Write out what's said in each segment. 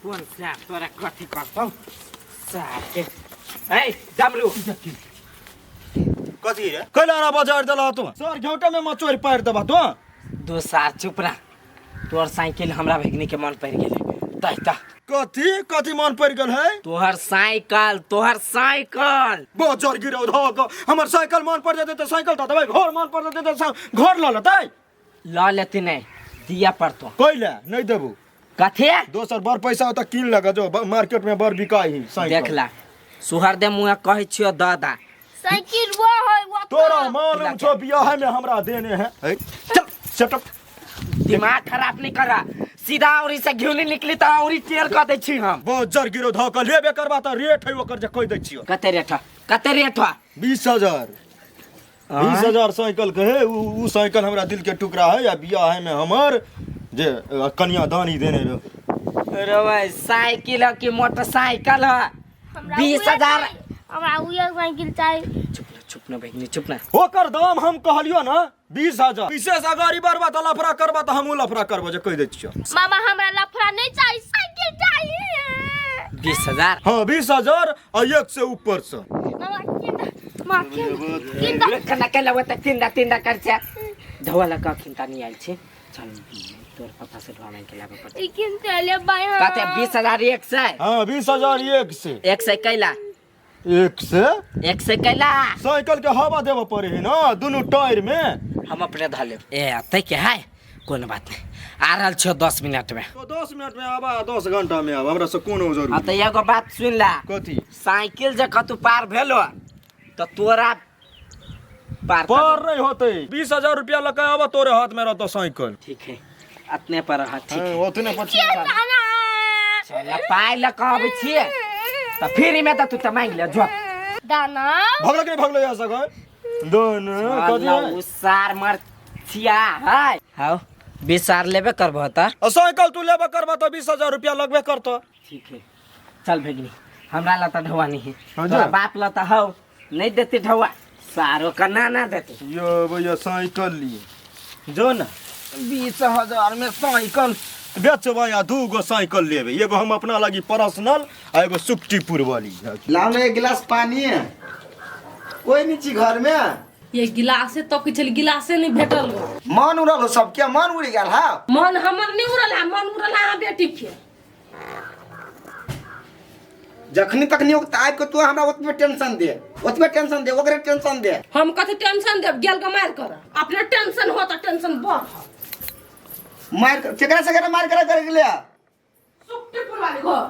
कोन सार तोरा कथी करतौ सार के ए डमरू कथी रे कैला ना बाजार देला तू सर घेवटा में मचोर पार देबा तू दो सार चुप रह तोहर साइकिल हमरा भगनी के मन पड़ गेलै तह तह कथी कथी मन पड़ गेल है तोहर साइकिल तोहर साइकिल बाजार गिरौ धऽ कऽ हमर साइकिल मन पड़ जेतै तऽ साइकिल दऽ देबै घर मन पड़ जेतै तऽ घर लऽ लेतै लऽ लेती नहीं दिया पड़तो कैला नहि देबू कथी दोसर बड़ पैसा होता कीन लगा जो मार्केट में बड़ बिकाई ही साइकिल देख ला सुहर दे मुँह कहै छियो दादा साइकिल वो है वो तोरा मालूम छो बियाह में हमरा देने है ए, चल सेटअप दिमाग खराब नहीं करा सीधा औरी से घिउनी निकली तऽ औरी टेर कऽ दै छी हम बजर गिरो धऽ कऽ लेबे करबा तऽ रेट है ओकर जे कहि दै छियो कते रेट ह कते रेट ह 20000 20000 साइकिल के है उ उ साइकिल हमरा दिल के टुकड़ा है या बियाह में हमर जे कन्यादानी देने रहे रे भाई साइकिल ह कि मोटरसाइकिल ह हमरा बीस उहे हजार चाही, हमरा उहे साइकिल चाही चुप ना चुप ना बहिनी चुप ना ओकर दाम हम कहलियो ना 20000 विशेष अगर ई बार तऽ लफड़ा करबा तऽ हमहूँ लफड़ा करबो जे कहि दै छियो मामा हमरा लफड़ा नहीं चाहिए साइकिल चाहिए 20000 हाँ 20000 आ एक से ऊपर से मामा किन मामा किन किन कना के लगत तीन तीन कर छै ढोवा लगा खिंता नहीं आयल छै चल तोर पापा से ढोवा मांग के लाबे पड़तै ई किन चले बाय कते 20000 एक से हाँ 20000 एक से एक से कैला एक से एक से कैला साइकिल के हवा देबे पड़े है ना दुनू टायर में हम अपने धऽ लेब ए अतै के है कोनो बात नहीं आ रहल छियो 10 मिनट में तो 10 मिनट में आबा 10 घंटा में आबा हमरा से कोनो आ जरूरी तऽ एगो बात सुन ला कथी साइकिल जे कतू पार भेलो तऽ तोरा पार कर पार नहीं होते 20000 रुपया लके आबा तोरे हाथ में रहतो साइकिल देब। ठीक है अतने पर रह ठीक है ओतने पर चल पाइ लऽ कऽ अबै छियै तऽ फ्री में तऽ तू तऽ मांगि ले जो दाना भगलो कि नहीं भगलो यहाँ से दोनों कथी है? उ सार मर छिया है हाउ 20 हजार लेबे करबह तऽ आ साइकिल तू लेबे करबा तो 20000 रुपया लगबे करतो ठीक है चल भेगनी हमरा ला तऽ ढौआ नहीं है हाँ तोरा जा। बाप ला तऽ हौ नहीं देती ढौआ सारो का ना ना देती यो भैया साइकिल लिए जो ना 20,000 में साइकिल बेचबै आ दू गो साइकिल लेबै एगो हम अपना लागी पर्सनल आ एगो सुक्टीपुर वाली लाओ ना एक गिलास पानी कोई नहीं छी घर में ये गिलासे तो किछल गिलासे नहीं भेटल गो मन उड़ल हो सबके मन उड़ गेल हा मन हमर नहीं उड़ल है मन उड़ल है अहाँ बेटी के जखनी तखनी ओकरा आबि के तू हमरा ओतबे टेंशन दे ओतबे टेंशन दे ओकरे टेंशन दे हम कथी टेंशन देब गेल के मार कर अपने टेंशन हो त टेंशन बढ़ मार केकरा से केकरा मार कर कर गेले सुट्टी वाली घर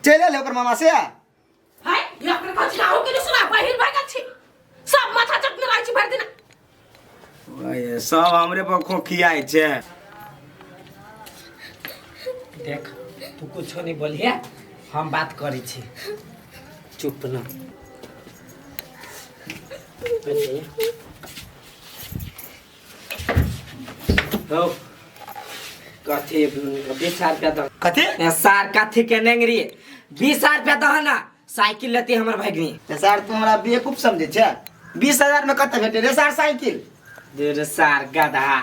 चलि आयल ओकर मामा से हाय ये अपने कथी गाँव के सुना बहिर भागल छी सब माथा चटने रहै छी भरि दिन ओए, सब हमरे पर खोखियाइ छै देख तू कुछो नहीं बोलिए हम बात करै छी चुप न बैठ हो कथी 20 रुपया दह कथी ए, सार कथी के नेंगरी 20 रुपया दह ना साइकिल लेती हमर भगनी रे सार तू हमरा बेवकूफ समझे छै 20000 में कते भेटे रे सार साइकिल दे रे सार गधा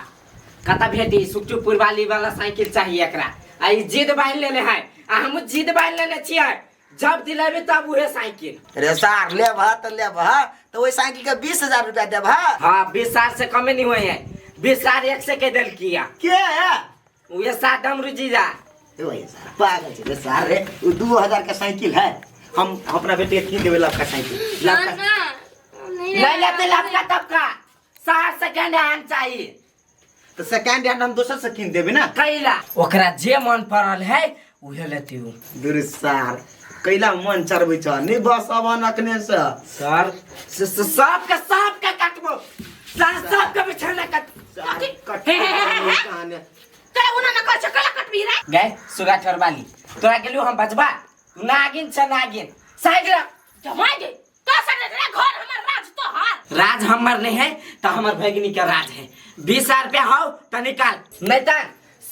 कता भेटी सुखचुपुर वाली वाला साइकिल चाहिए एकरा आ ई जिद बान्हि लेने है आ हमहूँ जिद बान्हि लेने छियै जब दिलेबे तब उहे साइकिल रे सार लेबह तऽ लेबह तऽ ओहि साइकिल के 20000 रुपया देबह हाँ 20 हजार से कमे नहीं हुए है 20 हजार एक से के दिल किया के है उहे सात डमरू जीजा ओए सार पागल छै रे सार रे उ 2000 के साइकिल है हम अपना बेटे के कीन देबै लबका साइकिल लबका ना नहीं नहीं लेते लपका तबका सार सेकेंड हैंड चाहिए तऽ सेकेंड हैंड हम दोसर से कीन देबै ना कैला ओकरा जे मन पड़ल है उहे लेती हूँ दूर सार कैला मन चढ़बै छ नहीं बस अब अखने से सर सबके सबके काटबो सर सबके बिछाना काट कट हे, हे, हे, हे। कला उना न कर छ कला कटबी रे गए सुगा ठोरबाली तोरा गेलू हम बजबा तू नागिन छ नागिन साइड रख जमाई दे तो सर रे घर हमर राज तो हार राज हमर नहीं है तो हमर भगनी के राज है 20 रुपया हो तो निकाल नहीं तो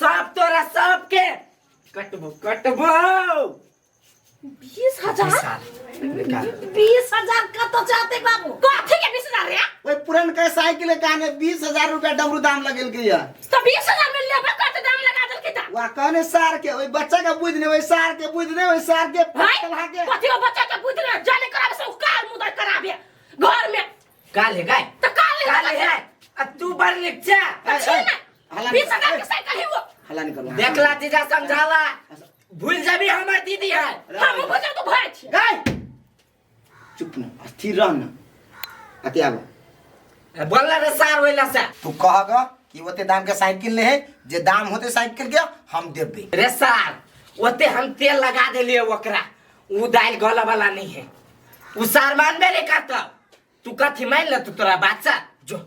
सब तोरा सबके कटबो कटबो 20000 साल निकाल 20000 कत जाते बाबू कथी के 20000 रे ओए पुरनका साइकिल के काने 20000 रुपया डमरू दाम लगेल के या तो 20000 में लेबे कत दाम लगा देल के ता वा कहने सार के ओइ बच्चा के बुझ ने ओइ सार के बुझ ने ओइ सार के हाय चला के कथी ओ बच्चा के बुद्धि ने जाने कराबे से उ काल मुदा कराबे घर में काल है गाय त काल ले काल है आ तू बड़ लिच्चा छी ना हला 20,000 के साइकिल ही वो हला नहीं करू देखला जीजा समझाला भूल जाबी हमर दीदी है हम बुझे तू भाई छी गाय चुप न स्थिर रह न अति आबो बोलला रे सार होइला से तू कह ग कि ओते दाम के साइकिल नहीं है जे दाम होते साइकिल के हम देबे रे सार ओते हम तेल लगा देलिए ओकरा उ दाल गला वाला नहीं है उ सार मानबे रे करता तू कथी मान ले तू तोरा बाचा जो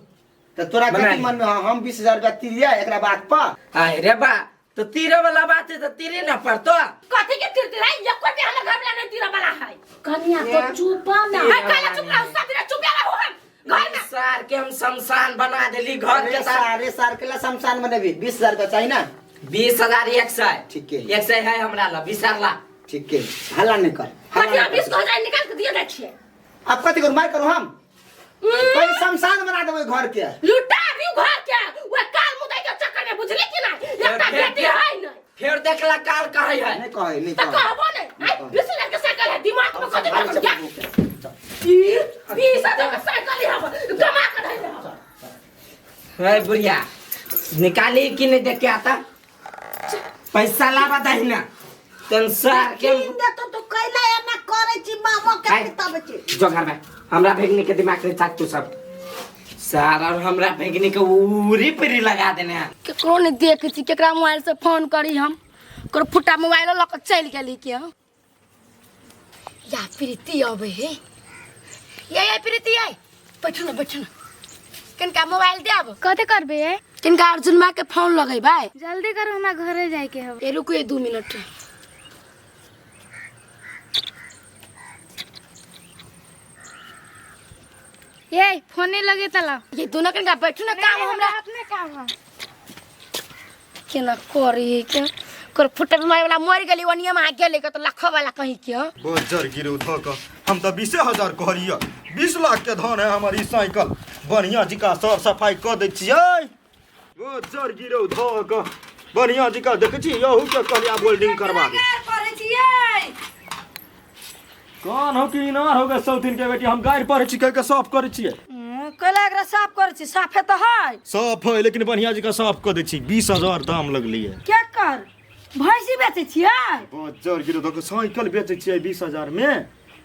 तो तोरा बना कथी ली। मन में ह? हम 20,000 रुपया तिरिया एकरा बात पर आय रे बा तो तीरे वाला बात है तो तीरे ना पड़तो कथी के तीर तीर है एको भी हमर घर में नहीं तीर वाला है कनिया तो चुप ना है काला चुप रहो सब दिन चुप रहो हम घर में सार के हम शमशान बना देली घर अरे के सार सारे सार के ला शमशान बनेबी 20,000 रुपया चाहिए ना 20,000 100 ठीक है। 100 है हमरा ला 20,000 ला ठीक है हल्ला नहीं कर हल्ला कथी नहीं हम कर। 20,000 निकाल के दिए जाय छियै अब कथी करू मार करू हम कोई शमशान बना देबै घर के लुटा दियो घर के वे काल मुदाई के चक्कर में बुझली कि ना एकटा बेटी है नहीं फिर देखला काल कहै है नहीं कहै नहीं त कहै कहबो नहीं आई 20,000 के साइकिल है दिमाग में कथी भाग भरल क्या चल। 20,000 के साइकिल है कमा के धइले हम है बुढ़िया निकाली कि नहीं देख के आता पैसा लावा दही ना तन सार के कीन देतो तो कैला एना करै छी मामा के आइ। तब छी जो घर में हमरा भेगनी के दिमाग से चाक तू सब सार और हमरा भेगनी के उरी परी लगा देने हैं केकरो नहीं देखै छी केकरा मोबाइल से फोन करी हम ओकर फुटा मोबाइल लऽ कऽ चलि गेली के हम या प्रीति अबै हे ये ये प्रीति ये बैठू ना बैठू ना किनका मोबाइल देब कथी करबे किनका अर्जुन माँ के फोन लगेबै जल्दी करो हमरा घरे जाए के हवे ए रुकू ये 2 मिनट। ये फोने लगे तला ये दोनों किनका बैठू ना काम हमरा अपने काम है केना करी के कर फुटा मोबाइल वाला मरि गेली ओनिया में आ गेले के तो लाखो वाला कहीं के बजर गिरो धऽ कऽ हम तऽ 20,000 कहलियै 20 लाख के धन है हमर ई साइकिल बढ़िया जिका सर सफाई कऽ दै छियै बजर गिरो धऽ कऽ बढ़िया जिका देखै छी यहू के कहलियै बोल्डिंग करवा दे। करै छियै। कौन हो कि इनार हो गए सौतीन के बेटी हम गारि पढ़ै छी कहि के साफ करै छियै। कैला एकरा साफ करै छी? साफे तऽ है। साफ है लेकिन बढ़िया जिका साफ कऽ दै छी। 20,000 दाम लगलियै। के कर भैंसी बेचै छियै? बजर गिरो धऽ कऽ साइकिल बेचै छियै 20,000 मे।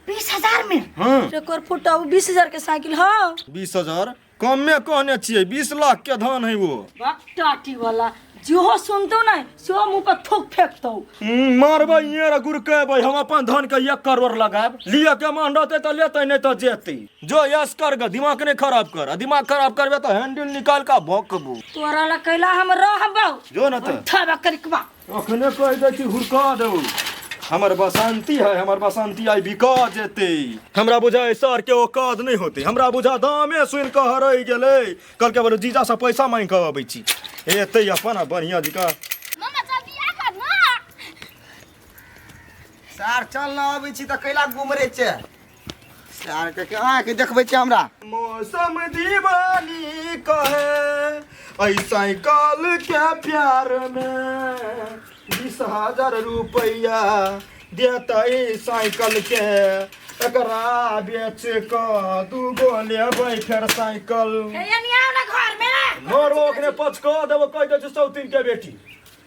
20,000 में? हँ। एकर फुटा 20,000 के साइकिल हौ? 20,000 कमे कहने छियै 20 लाख के धन है वो। टाटी वाला जेहो सुनतौ नहीं सेहो मुँह पर थूक फेंकतौ। मारबै ये गुरकेबै हम अपन धन के 1 करोड़ लगायब लिअ के मन रहतै तऽ लेतै नहि तऽ जेतै। जो यश कर ग दिमाग नहि खराब कर आ दिमाग खराब करबे तऽ हैंडल निकाल के भोकबू। तोरा ला कैला हम रहबौ। जो न तऽ। ठबा करिकबा। अखने कहि दै छी हुरका देबू। हमर बसंती है हमर बसंती आई बिका जेतै। हमरा बुझाय सर के औकात नहि होतै। हमरा बुझा दामे सुनि कऽ हरै गेलै। कहलकै बोलो जीजा से पैसा मांगि कऽ अबै छी एतै अपन आ बढ़िया जिका। मामा जल्दी आबऽ ना। सार चल न अबै छी तऽ कैला गुमरे छै सार के आँख देखबै छै हमरा। मौसम दीवानी कहे ऐ साइकिल के प्यार में 20,000 रुपैया देतै साइकिल के एकरा बेच कऽ दूगो लेबै फेर साइकिल। हे आउ ना घर में। मारबो ओकरे पचका देबो कहि दै छै सौतीन के बेटी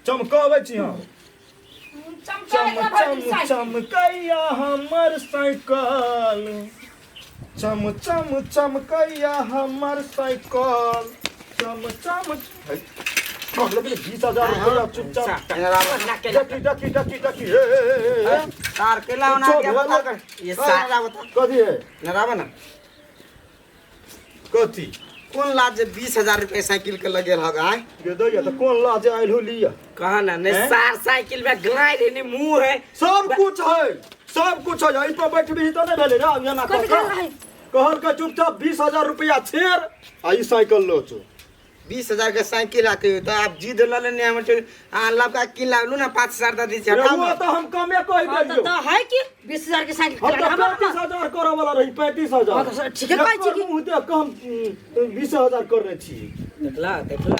चमकाबै छी हम। चम चम चमकैया हमर साइकिल चम चम चमकैया हमर साइकिल चम चम है, लगलै 20,000 रुपैआ चुपचाप डकी डकी डकी डकी हे हे, हे, हे। सार कैला ओना चल, के भेलो। बता कर। ये सार कथी है? नराबा ना। कथी? कोन लाज जे 20,000 रुपया साइकिल के लगेल हग आय? ये दैया तऽ कोन लाज आयल हो लिया? कहा ना ने हैं? सार साइकिल में गाय रे ने मुंह है। सब कुछ है सब कुछ है। एहि पर बैठबही तऽ नहि भेलै रे एना कऽ कऽ। कहल के चुपचाप 20,000 रुपैआ छेड़ आ ई साइकिल लो चो। 20,000 के साइकिल आके तो आप जिद ल लेने हमर आ लबका किन लागलू ना 5,000 दे दी छी। रहुआ तऽ हम कमे कहि हाँ, देलियौ। तऽ है कि 20,000 के साइकिल हम तऽ 35,000 करऽ वाला रही 35,000। हाँ, तऽ ठीके कहै छी कि- मुँह देख कऽ हम 20,000 करने छी। देखला देखला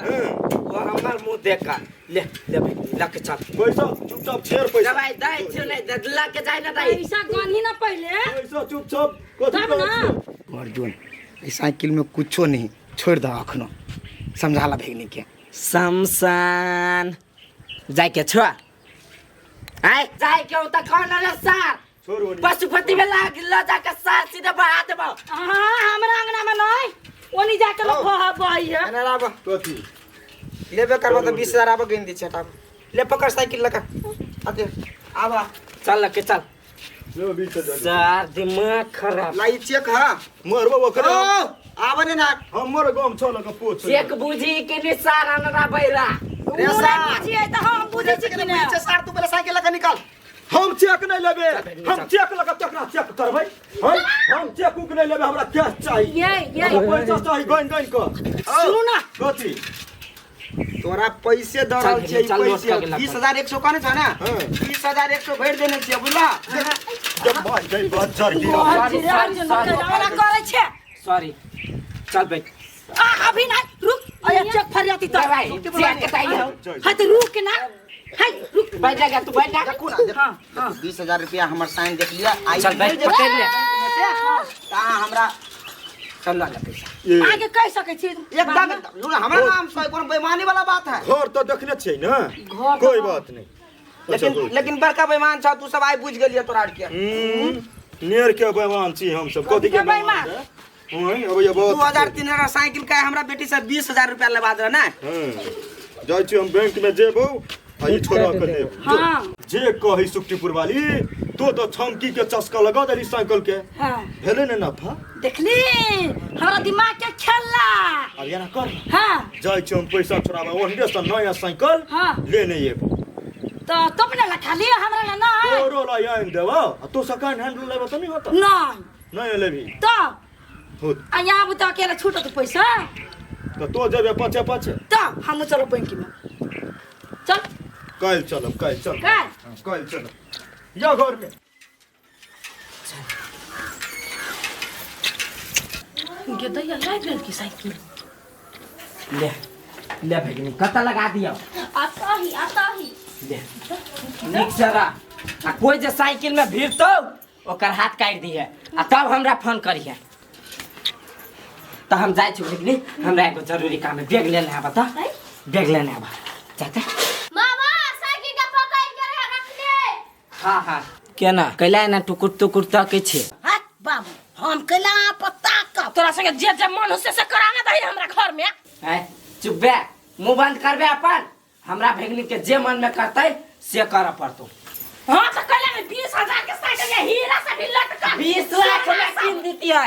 वो हमर मुंह देखा ले ले भाई लक चल पैसा चुपचाप छेड़ पैसा दवाई दै छियो नहीं ददला के जाय ना दाई पैसा गनही ना पहिले पैसा चुपचाप कथी तब ना। करै छियै? अर्जुन ई साइकिल में कुछो नहीं छोड़ दह अखनो समझाला भेगनी के शमशान जाय के छुआ आय जाय के त कौन रे सार छोड़ ओनी। पशुपति में लाग ल जाके सार सीधे बहा देबो हाँ हमरा अंगना में नहीं ओनी जाके लोग बही है एना आब कथी लेबे करबो तऽ 20,000 आब गिन दी छै हटाब ले पकड़ साइकिल लगा आते आबा चल लके चल लो 20,000 सार दिमाग खराब लाई चेक हा मरबो ओकरा ओ आब ने ना हमर गाम छ लग पोछ चेक बुझी के नि सार अनरा बैरा रे उ सार। नहि बुझिए तऽ हम बुझै छी कि बुझै नहि छै सार तू पहिले साइकिल लगा निकाल हम चेक नहीं लेबे चल, हम चल। चेक लगा तकरा चेक करबै हैं हम चेक उक नहीं लेबे हमरा कैश चाही ये ये हमरा पैसा चाही गइन गइन क सुनू ना कथी तोरा पैसे दऽ रहल चल, छियै चल, नोट पैसे कऽ के लऽ। 20,100 कहने छ ना हाँ। 20,100 भरि देने छियै बुझला जब भाई गई बज्जर गिरा सॉरी, सॉरी, सॉरी। ओना करै छै सॉरी चल बैठ आ अभी नहीं रुक अरे चेक फरियाती तो भाई चेक के आई हो हाय तो रुक ना हाय रुक बैठ जा तू बैठ जा देखू ना देखू हाँ हाँ 20,000 रुपया हमर साइन देख लिया आई चल बैठ पकड़ ले ता हमरा चल ला पैसा ये आगे कह सकै छी एकदम एकदम हमरा नाम से कोनो बेईमानी वाला बात है घर तो देखने छियै ना घर कोई बात नहीं अच्छा, लेकिन गुड। लेकिन बड़का बेईमान छ तू सब आइ बुझ गेलियै तोरा आर के नेर के बेईमान छी हम सब कथी के के बेईमान? बेईमान अब ये बहुत 2000 3000 साइकिल का हमरा बेटी से 20,000 रुपया लेबा दे ना हाँ। जाइ छी हम बैंक में जेबौ आ ई छोड़ा के देब हाँ जे कही सुखटीपुर वाली तो तो छमकी के चस्का लगा देली साइकिल के हाँ भेलै ने नफा देखली हमरा दिमाग के खेला अब एना कर हाँ जाइ छी हम पैसा छोड़ाबे ओहने से नया साइकिल हाँ। लेने एबो तो तुम ने लखा लिया हमरा ला नहीं तोरो ला आनि देबौ आ तो सेकंड हैंड लेबे तऽ नहि होता नहीं नहीं लेबही तो होत आ यहाँ तो अकेला छूटत पैसा तऽ तो जेबे पाछे पाछे तो हम चलो बैंक में चल काल्हि चलब काल्हि चलब काल्हि? हाँ, काल्हि चलब या घर में गे दैया लागि गेल की साइकिल ले ले भगिनी कतऽ लगा दियौ आता ही आता ही ले नीक से रह आ कोई जे साइकिल में भिड़तौ ओकर हाथ काटि दिहे आ तब हमरा फोन करिहे तऽ हम जाइ छी भगिनी हमरा एगो जरूरी काम है बैग लेने आबऽ तऽ बैग लेने आबऽ जाते मामा साइकिल के पकड़ के रह रखने हाँ हाँ केना कैला एना टुकुर टुकुर तकै छै हट बाबू हम कैला अहाँ पर ताकब तोरा संगे जे जे मन हो से से कराना दही हमरा घर में आँय चुप बे मुँह बंद करबे अपन हमरा भगिनी के जे मन में करतै से करऽ पड़तौ हाँ तो कैला में 20,000 के साइकिल ये हीरा से भी लटका 20 लाख में कीन दितियै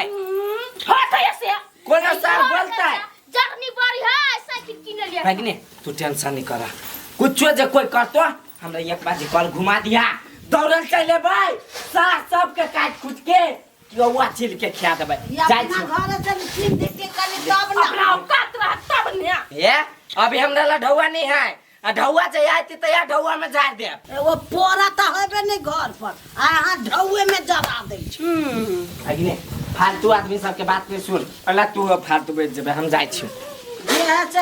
हाँ तो ऐसे कोनो सर बोलतै जर्नी बड़ी है साइकिल किन लिया भगिनी तू टेंशन नहीं कर कुछो जे कोई करतो हमरा एक बाजी कल घुमा दिया दौड़ल चल एबै सार सबके काटि कुट के कौआ छील के खिया देबै जाइ अपना छी घर से कीन देते कनी तब ना अपना औकात रह तब ने ए अभी हमरा ला ढौआ नहीं है आ ढौआ जे आयती तऽ या ढौआ में झाड़ देब वो पोरा तऽ हेबे नहीं घर पर आ अहाँ ढौए में जरा दै छी भगिनी फालतू आदमी सबके बात नहीं सुन अला तू फालतू बैठ जेबै हम जाइ छी जे है से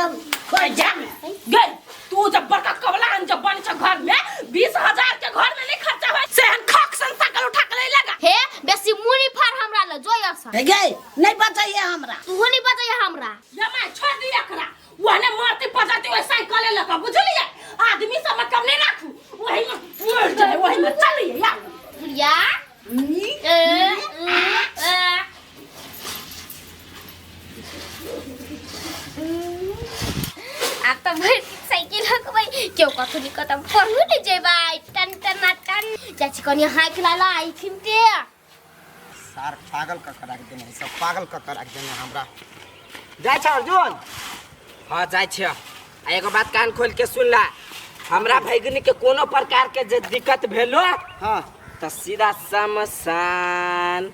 अरे जा गई तू जब बड़का कबला अन जब बन छ घर में 20,000 के घर में नहीं खर्चा होय से हन खक सन साइकिल उठा के ले लगा हे बेसी मुनी फाड़ हमरा ल जोय असा हे गई नहीं बचैये हमरा तू नहीं बचैया हमरा ये मैं छोड़ दी एकरा वहने मरती पजाती वही साइकिल ले लगा बुझलिए आदमी सब में कम नहीं राखू वही में मर जाए वही में चलिए यार बुढ़िया ए, ए, ए। आब तऽ भरि दिन साइकिल हकबै केओ कथू नहि कहत हम पढ़ू नहि जेबै टन टन टन जाइ छी कनि हाँकि ला आइखिन ते सार पागल कऽ के राखि देने है सब पागल कऽ के राखि देने है हमरा जाइ छ अर्जुन हाँ जाइ छियै आ एगो बात कान खोल के सुन ला हमरा भैगनी के कोनो प्रकार के जे दिक्कत भेलो हाँ तऽ सीधा शमशान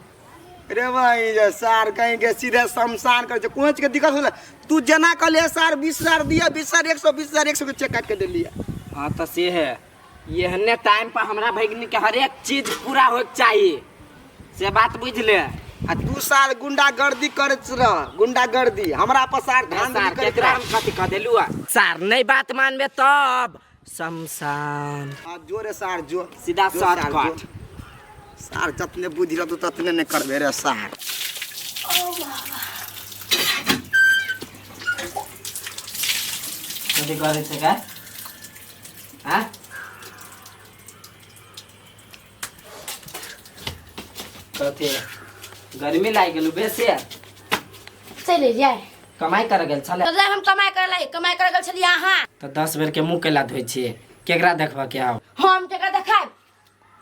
रे भाई जे सार कहीं के सीधे शमशान कर कोन चीज के दिक्कत होला तू जना कहले सार 20,000 दिया 20,000 120,000 100 के चेक काट के देलिए हाँ तो से है एहने टाइम पर हमरा भैगनी के हरेक चीज पूरा होके चाहिए से बात बुझ ले आ तू सार गुंडागर्दी करैत रह, गुंडागर्दी हमरा पर सार धांधली सार करैत केकरा रह। हम कथी कह देलू आ? सार नहीं बात मानबे तब शमशान। आ जो रे सार जो, सीधा जो शॉर्ट सार, जो। कट। सार जतने बुद्धि रहतौ ततने नहि करबे रे सार। कथी करै छै का? हाँ? कथी गर्मी लागि गेलौ बेसी? चलि जाय। कमाइ कर गेल छलै? तऽ हम कमाइ करे ला, कमाइ करे गेल छलियै अहाँ। तऽ 10 बेर के मुँह कैला धोइ छियै? केकरा देखबऽ के आउ? हम केकरा देखायब?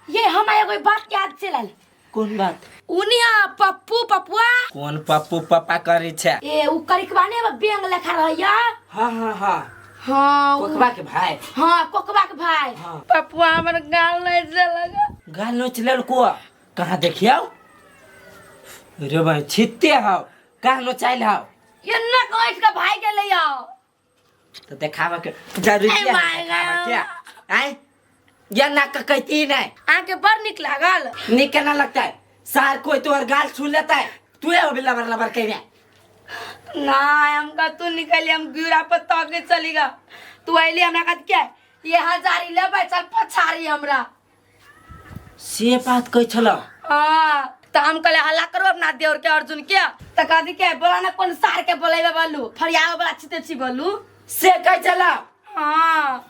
ये हमरा एगो बात याद चलि आयल। कोन बात? उनिया पप्पू पपुआ। कोन पप्पू पप्पा करै छै? ए उ करिकबा ने बेंग लेखा रहैया। हाँ हाँ हाँ। हाँ, कोकबा के भाई। हाँ कोकबा के भाई। हाँ। पपुआ हमर गाल नोच देलक। गाल नोच लेलको? कहाँ देखियौ रे भाई, छित्ते हौ, कहाँ नोचाइल हौ? एन्ना कहै के भाई गेलै यौ। तो देखाबऽ के जरूरी ए है, my देखाबऽ के। आँय या ना कहती नहीं। अहाँके बड़ नीक लागल। नीक केना लगता है सार? कोई तोहर गाल छू लेता है, तू अभी लबर लबर कहिया। ना हम कतू निकली, हम गिरा पर तके चली गा। तू अइली हमरा कत के ये हजारी लेबै, चल पछाड़ी हमरा। से बात कहै छलौ? हाँ त हम कहले हल्ला करू अपना देवर के अर्जुन के, त कहदी के बोला ना कोन सार के बोलेबे बोलू, फरियावे वाला छिते छी बोलू। से कहै छलौ? हाँ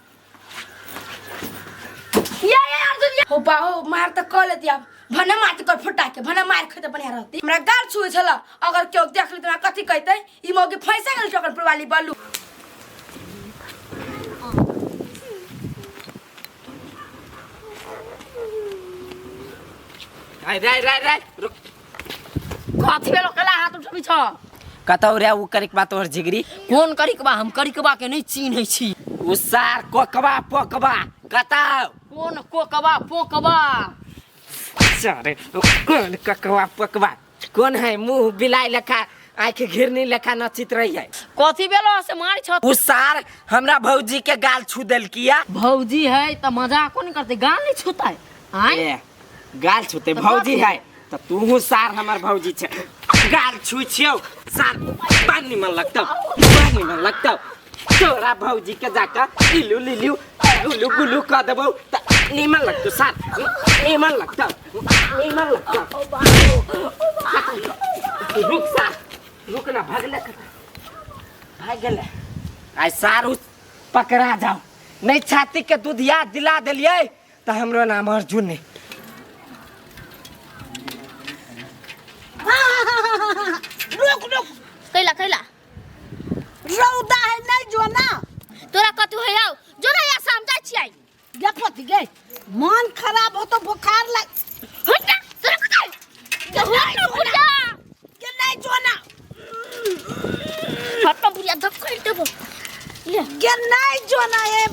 ये ये अर्जुन ये हो बाहो मार त कह लेती, अब भने मार कर फुटा के भने मार खेते बढ़िया रहती। हमरा गाल छुए छल, अगर केओ देख लेते हमरा कथी कहते, ई मौगी फैसा गेल टोकन पुरवाली बोलू। राय राय राय राय रुक। कथी भेलो केला हाथ उठबी छ? कतौ रे उ करिकबा तोहर जिगरी? कोन करिकबा? हम करिकबा के नहीं चिन्है छी। उ सार कोकबा पोकबा कतौ? कोन कोकबा पोकबा? सारे कोन ककबा पोकबा कोन है? मुंह बिलाई लेखा आँख घिरनी लेखा नचित रही है। कथी भेलो से मारी छ? उ सार हमरा भौजी के गाल छू देलकिया। भौजी है त मजाक कोन करते, गाल नहीं छूतै? आँय ए, गाल छूते भौजी है त तूहू सार हमर भौजी छे, गाल छू छियौ सार। बड़ निमन लगतौ, बड़ निमन लगतौ। तोरा भौजी के जाकर इलू लिलू गुलू गुलू कह देबौ त निमन लगतौ सार, निमन लगतौ, निमन लगतौ। रुक सार, रुक ना, भागले भाग गेले। आइ सार उस पकड़ा जाओ नहीं, छाती के दूध याद दिला देलियै त हमरो नाम अर्जुन नहीं। रुक रुक, कैला कैला रौदा है नहीं जो ना। तोरा कतू है आउ जो ना या शाम जाइ छियै। गे पति गे मन खराब हो तो बुखार लग। हट ना, तोरा कतू के हट ना बुढ़िया। के नहीं जो ना। हट ना बुढ़िया, धक्का देबो। ले के नहीं जो ना ए।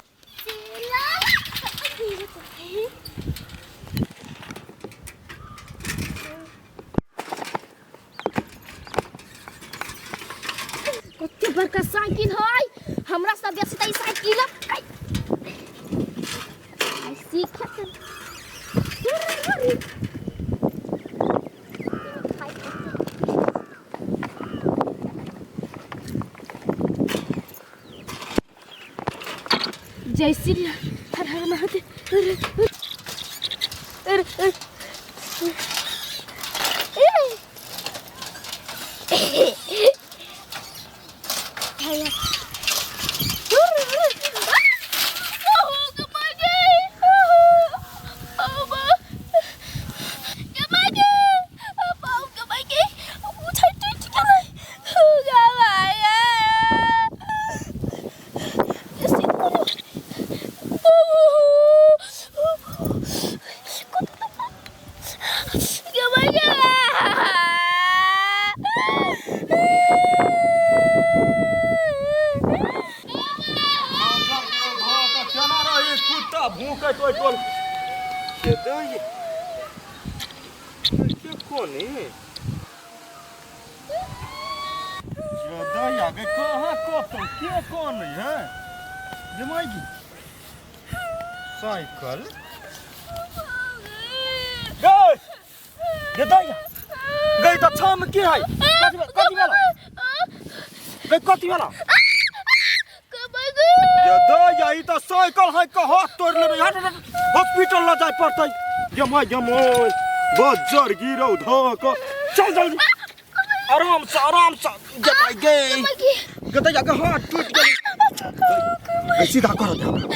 कते बड़का साइकिल है, हमरा सब बेसी त ई साइकिल आई आई सीख। जय श्री हर हर महादेव। अरे अरे केना रही कुत्ता भूकैत ओहि टोल के दैया के कोनी दैया गे, कहाँ कतौ के कोन है जमाई साइकिल गए गे दैया गे गई त छम की है कथी कथी वाला गई कथी वाला ये दे या ई त साइकिल है के हाथ तोड़ लेबै हट हट, हॉस्पिटल ल जाय पड़तै यमा यमोय बज्जर गिरौ धक चल जल्दी आराम से आराम से जमाई गई गई जाके हाथ टूट गेलै गई सीधा कर दे हमरा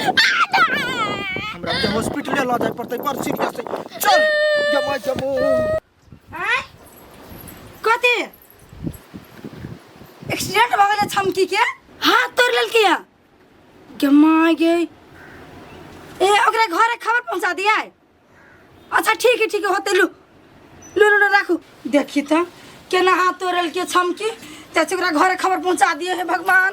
हमरा के हॉस्पिटल ल जाय पड़तै बड़ सीरियस है चल जमाई जमो आँय कथी एक्सीडेंट भऽ गेलै छमकी के हाथ तोड़ि लेलकै हँ गे माय गे ए ओकरा घरे खबर पहुँचा दिया अच्छा ठीक है ठीक है होते लू लू लू लू, राखू देखी तऽ केना हाथ तोड़लकै छमकी चाची ओकरा घरे खबर पहुँचा दिए हे भगवान।